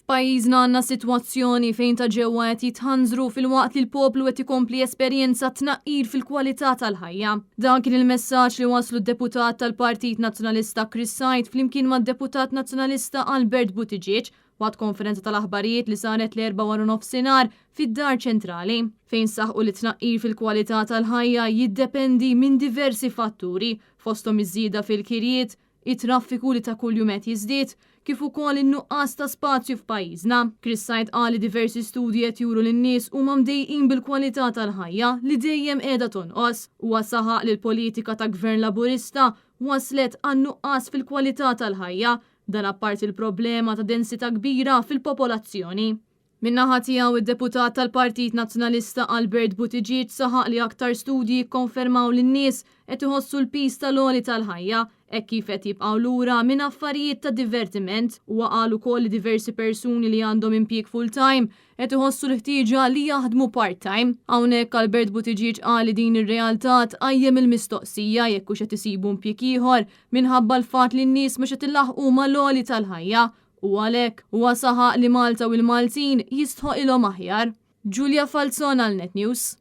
F'pajjiżna għandna sitwazzjoni fejn ta' ġewwa qed jitħanżru filwaqt li l-poplu qed ikompli jesperjenza tnaqqir fil-kwalità tal-ħajja. Dan kien il-messaġġ li wasslu d-Deputat tal-Partit Nazzjonalista Chris Said flimkien mad-Deputat Nazzjonalista Albert Buttigieg waqt konferenza tal-aħbarijiet li saret l-Erbgħa waranofsinhar fid-Dar Ċentrali, fejn saħqu li t-tnaqqir fil-kwalità tal-ħajja jiddependi minn diversi fatturi, fosthom iż-żieda fil-kirjiet, it-traffiku li ta' kuljum qed jiżdied, kif ukoll in-nuqqas ta' spazju f'pajjiżna. Chris Said qal li diversi studji qed juru li n-nies huma mdejqin bil-kwalità tal-ħajja li dejjem qiegħda tonqos. Huwa saħaq li l-politika ta' Gvern Laburista wasslet għan-nuqqas fil-kwalità tal-ħajja, dan apparti l-problema ta' densità kbira fil-popolazzjoni. Min-naħa tiegħu, id-Deputat tal-Partit Nazzjonalista Albert Buttigieg saħaq li aktar studji jikkonfermaw li n-nies qed iħossu l-piż tal-għoli tal-ħajja hekk kif qed jibqgħu lura minn affarijiet ta' divertiment. Huwa qal ukoll li diversi persuni li għandhom impjieg full-time qed iħossu l-ħtieġa li jaħdmu part-time. Hawnhekk Albert Buttigieg qal li din ir-realtà tqajjem il-mistoqsija jekk hux qed isibu impjieg ieħor minħabba l-fatt li n-nies mhux qed ilaħħqu mal-għoli tal-ħajja U għalhekk, huwa saħaq li Malta u l-Maltin jistħoqilhom aħjar. Julia Falzon għal Net News.